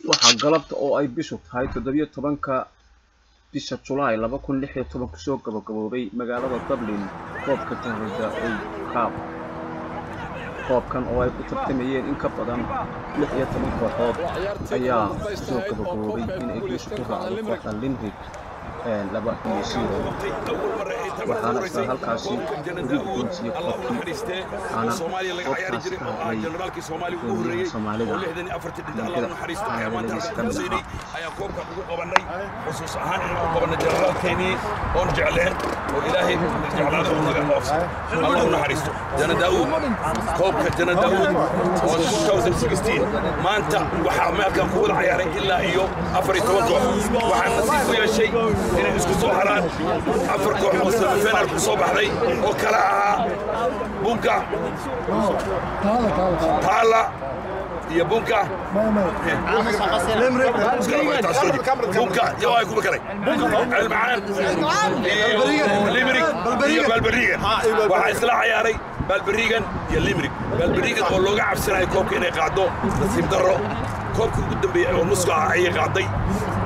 Waxaa galabta oo ay bishu tahay 17-ka bisha Julaay 2016 kusoo gabagaboobay magaalada Dublin koobka General Daa'uud Cup. Koobkan oo ay ku tartamayeen in ka badan 16 kooxood ayaa kusoo gabagaboobay in ay guusha ku raacdo kooxda Limerick 2-0, waxaana isla halkaasi lagu guddoonsiiyey koobkii. Waxaana goobtaasi ka hadlay gudoomiyaha Soomaalida hadaladiisa ka mid ahaa. Ayaan koobkan ugu qabanay xusuus ahaan inaan u qabanay generaalkeenii oon jecleen oo Ilaahay jeclaada uu naga oofsay, Allah u naxariisto, Jana Daa'uud. Koobka Jana Daa'uud oo 2016 maanta waxaa meelkan ku wada ciyaaray ilaa iyo 14 koox. Waxaan nasiib u yeeshay inay isku soo haraan afar koox oo semifinal ku soo baxday oo kala ahaa Bunka, Taala iyo Bunka, Bunka iyo ay kuma kalay Celmacaan iyo Limerick iyo Balbarigan. Waxaa isla ciyaaray Balbarigan iyo Limerick. Balbarigan oo looga cabsanayo koobka inay qaado, nasiib darro koobka ugu dambeeyey oo nuska ah ayay qaaday.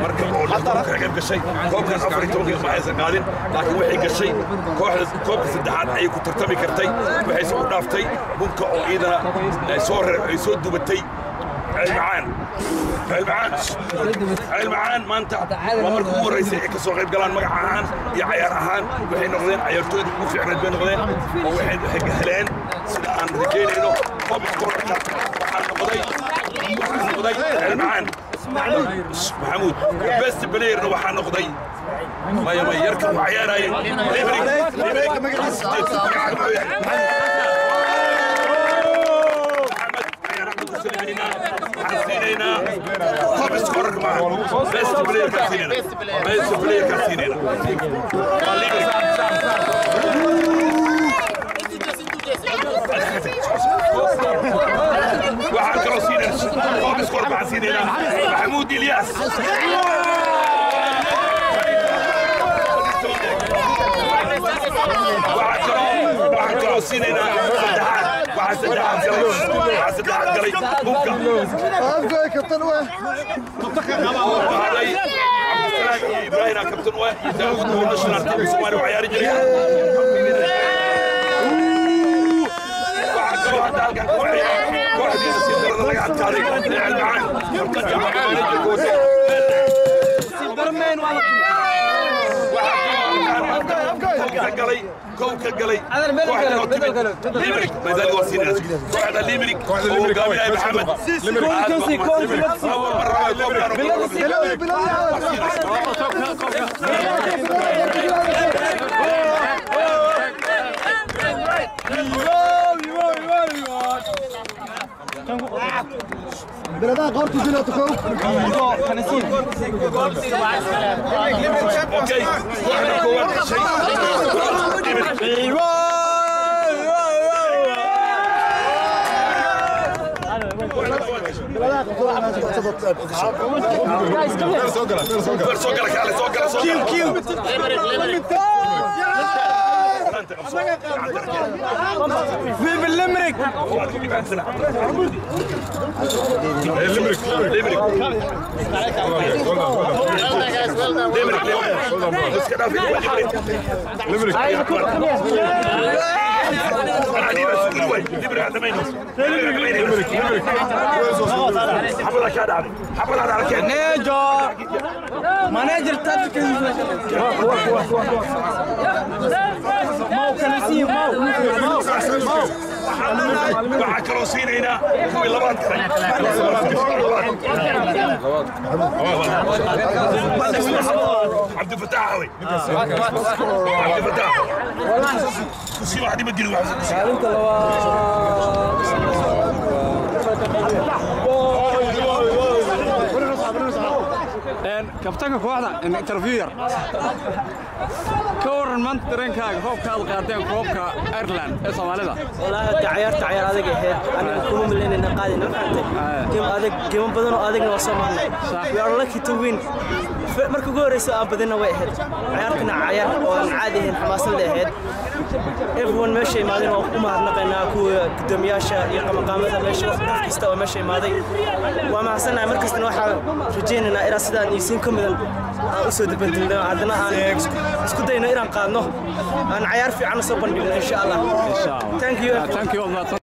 Marka oo ka qayb gashay koobkan 14-kii ma aysan qaadin, laakiin waxay gashay kooxda koobka saddexaad ayay ku tartami kartay. Waxayse u dhaaftay Bunka oo iyadana ay soo ay soo dubatay Celmacaan. Celmacaan, Celmacaan maanta waa markii ugu horreysay ay ka soo qayb galaan magac ahaan iyo cayaar ahaan. Waxay noqdeen cayaartooyda ugu fiicnayd bay noqdeen oo waxay heleen, sida aan rajaynayno, top scorerka. Waxaa noqday Celmacaan Maxamuud. Best playerna waxaa noqday, maya maya, yarka uu cayaarayay Limerick. Limerick Maxamed ayaan hadda ku salminaynaa. Waxaan siinaynaa top scorer maaha, best player kaan siinaynaa, best player kaan siinaynaa waa Limerick. Waxaan kaloo siinaynaa top scorer, waxaan siinaynaa Maxamuud Ilyas. Waxaan kaloo siinaynaa saddexaad, waxaa saddexaad galay Bunka. Hadhay Cabdisalaam iyo Ibraahim aa kabtan u ah iyo Daawud oo national team Soomaaliya u ciyaari jiray. Waxaa kaloo hadda halkan ku ciyaara kooxdii nasiib darada laga adkaaday ee Celmacaan, kabtanka managerka watay. Kowka galay, kowka galay kooxda oo timid Limerick maadaali waa siinayna kooxda Limerick oo hogaaminaya Maxamed. Awal marra waa koobkan. بلدها قارتو دي تخوف. Okay, kooxda koowaad gashay Limerick. Soo gala, kaale, soo gala, soo gala. في الليمريك. ليمريك، ليمريك، ليمريك، ليمريك، iska dhaaf Limerick. Limerick, Limerick, xabada kaa dhacday, xabada dhacday. Manager, manager tactics. Mau kanisiin mau mau mau. Waxaa kaloo siinaynaa kuwii labaad galay, Cabdifataax awey, Cabdifataax kusii wax dhima gelin wax kusii. Kaalinta labaad. Kabtanka kooxda, interview yar. Ka waran maanta dareenkaaga koobka aad qaadeen, koobka Ireland ee Soomaalida? Wallaahi hadda ciyaarta ciyaar adag ay ahayd. Aniga kuma malaynayna qaadina, ma fahantay? Game adag, game badan oo adagna waa soo marnay. We are lucky to win. Marka ugu horeysa aan badina way ahayd. Ciyaartana ciyaar oo aan caadi ahayn, xamaasad leh ahayd. Everyone meesha imaadeen waa u mahadnaqaynaa, kuwa guddoomiyaasha iyo qamaqaamada meesha, qof kasta oo meesha imaaday waa mahadsannahay. Markastana waxaan rajaynaynaa inaan sidaan iyo siin ka midan aan usoo dabadilno, haddana aan isku dayno inaan qaadno, aan cayaar fiican soo bandhigno insha Allah. Thank you. Thank you, waad mahadsan.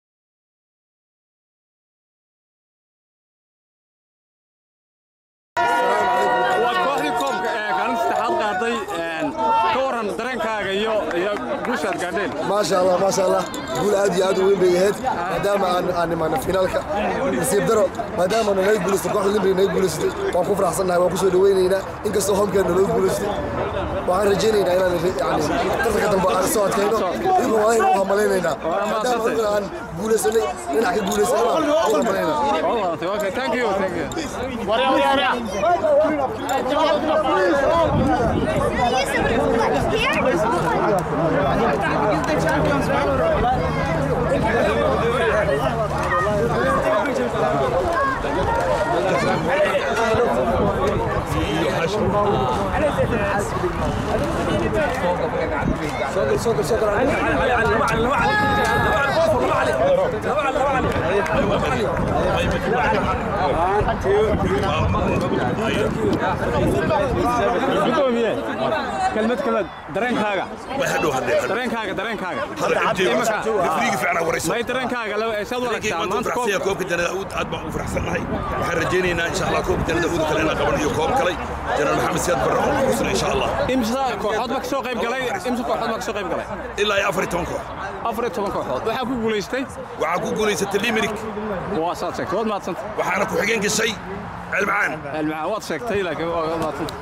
Waa kooxdii koobka ee kaalinta saddexaad qaaday. Ka waran dareenkaaga iyo guushaad gaadheen? Maasha Allah, maasha Allah, guul aad iyo aad u weyn bay ahayd, maadaama aan imaano finaalka. Nasiib daro maadaama naga guulaystay kooxda Limerick, naga guulaystay, waan ku faraxsannahay, waan kusoo dhawaynaynaa. Inkastoo homekeena naloo guulaystay, waxaan rajaynaynaa inaan yani tartanka dambe aan soo adkayno. Iyagoo waa u hamalaynaynaa maadaama aniguna aan guulaysanay, dhinac ka guulaysanay waan u hamalaynaa. Okay, thank you, thank you. Gudoomiye, kelmad, kelmad, dareenkaaga. Way hadhow hadde. Dareenkaaga, dareenkaaga. Refereega fiican warayso. May, dareenkaaga saad u aragtaa maanta maanta faraxsan koobka? Koobka Janada Daawud aad baan ugu faraxsannahay. Waxaan rajaynaynaa insha Allah koobka Janada Daawud kale inaan qabano iyo koob kale Janal Maxamed Siyaad Barre oo xusna insha Allah. Imsa kooxood ba kasoo qayb galay? Imsa kooxood ba kasoo qayb galay? Ilaa iyo 14 koox. 14 kooxood. Waxaa ku guulaystay? Waxaa ku guulaysatay Limerick. Waa saad sheegtay, waad mahadsantay. Waxaana ku xigeen gashay Celmacaan. Elmacaan waad sheegtay, laakiin waad mahadsantay.